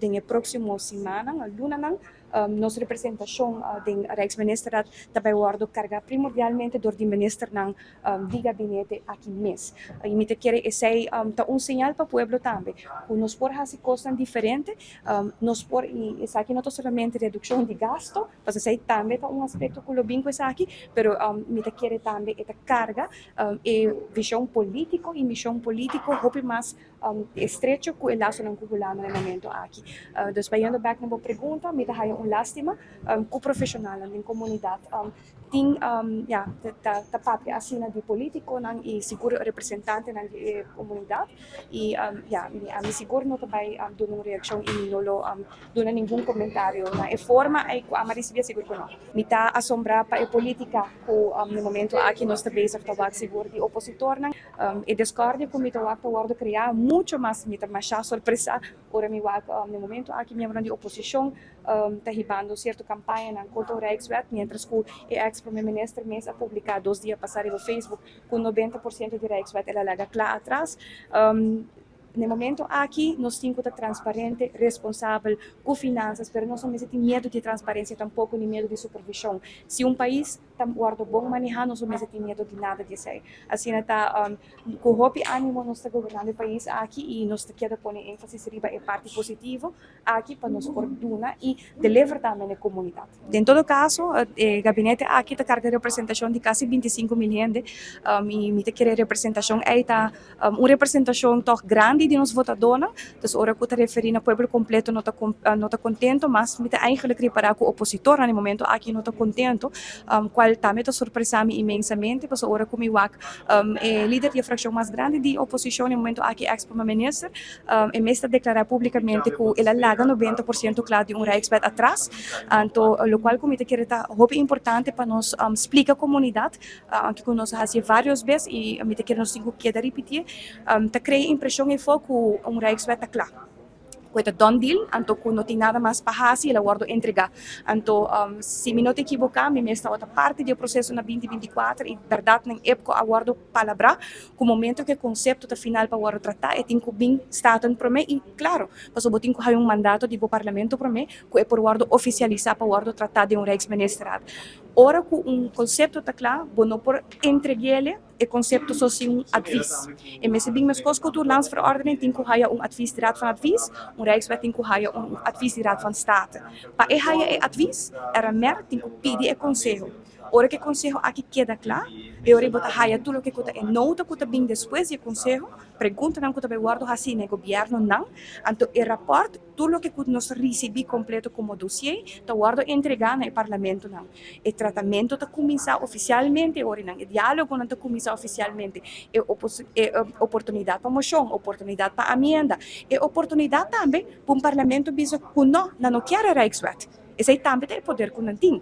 den e próksimo simannan, lunanan, nos representashon den Rijksministerraad ta bai wòrdu kargá primordialmente dor di ministernan di gabinete aki mes. I mi ta kere esei ta un señal pa pueblo tambe ku nos por hasi kosnan diferente, nos por i esaki no ta solamente redukshon di gasto, pasobra esei tambe ta un aspekto ku lo bin ku esaki, pero mi ta kere tambe e ta karga e vishon polítiko i mishon polítiko hopi mas estrecho ku e lasonan ku Hulanda na e momento aki. Dus bayendo bèk na bo pregunta, mi ta haya un lástima ku profeshonalnan den komunidat tin ya ta papia asina di polítikonan i sigur representantenan di e komunidat i ya ami sigur no ta bai duna un reakshon i mi no lo duna ningun komentario na e forma ei ku ami a risibí, sigur ku no. Mi ta asombrá pa e polítika ku na e momento aki nos ta bezig ta wak sigur di opositornan. E discordia ku mi ta wak ta wòrdu kreá mucho mas, mi ta masha sorpresá ora mi wak na e momento aki miembronan di oposishon ta hibando sierto kampañanan kontra Rijkswet, miéntras ku e eks prome minister mes a publiká 2 dia pasá riba Facebook ku 90% di Rijkswet el a laga kla atras. Na e momento aki nos tin ku ta transparente, responsabel ku finansas, pero nos no mester tin miedu di transparensia tampoko ni miedu di supervishon. Si un pais ta wòrdu bon manehá, nos no mester tin miedu di nada di esei. Asina ta ku hopi ánimo nos ta gobernando e pais aki i nos ta keda pone énfasis riba e parti positivo aki pa nos por duna i deliver tambe na e komunidat. Den todo kaso e gabinete aki ta karga representashon di kasi 25,000 hende i mi ta kere representashon ei ta un representashon tòg grandi di nos votadónan. Dus ora ku ta referí na pueblo kompleto no ta kontento, mas mi ta eigenlijk ripará ku opositornan na e momento aki no ta kontento, kual tambe ta sorpresá mi inmensamente, pasobra ora ku mi wak e lider di e frakshon mas grandi di oposishon na e momento aki, ex prome minister, e mes ta deklará públikamente ku el a laga 90% kla di un Rijkswet atras, anto lokual ku mi ta kere ta hopi importante pa nos splika komunidat, aunke ku nos a hasié vários bes i mi ta kere nos tin ku keda ripitié, ta krea impreshon efo ku un Rijkswet ta kla, ku e ta done deal, anto ku no tin nada mas pa hasi, el a wòrdu entregá. Anto si mi no ta ekiboká, mi mes tabata parti di e proseso na 2024 i bèrdat nan EPCO a wòrdu palabrá ku momento ku e konsepto ta final pa wòrdu tratá e tin ku bin Staten promé i klaro, pasobra bo tin ku haña un mandato di bo parlamento promé ku e por wòrdu ofisialisá pa wòrdu tratá den un Rijksministerraad. Ora ku un konsepto ta kla, bo no por entreg'é e konsepto so sin un advis. E mester bin meskos ku tur landsverordening tin ku haya un advis di Raad van Advies, un Rijkswet tin ku haya un advis di Raad van State. Pa e haya e advis, RMR tin ku pidi e konseho. Ora ku e konseho aki keda kla, e ora ei bo ta haya tur loke ku ta e nota ku ta bin despues di e konseho, preguntanan ku ta bai wòrdu hasí na e gobièrnunan, anto e rapòrt, tur loke ku nos risibí kompleto komo dosié ta wòrdu entregá na e parlamentonan. E tratamentu ta kuminsá ofisialmente e ora nan, e diálogonan ta kuminsá ofisialmente, e e oportunidat pa moshon, oportunidat pa amienda, e oportunidat tambe pa un parlamento bisa ku no, nan no kier e Rijkswet. Esei tambe ta e poder ku nan tin.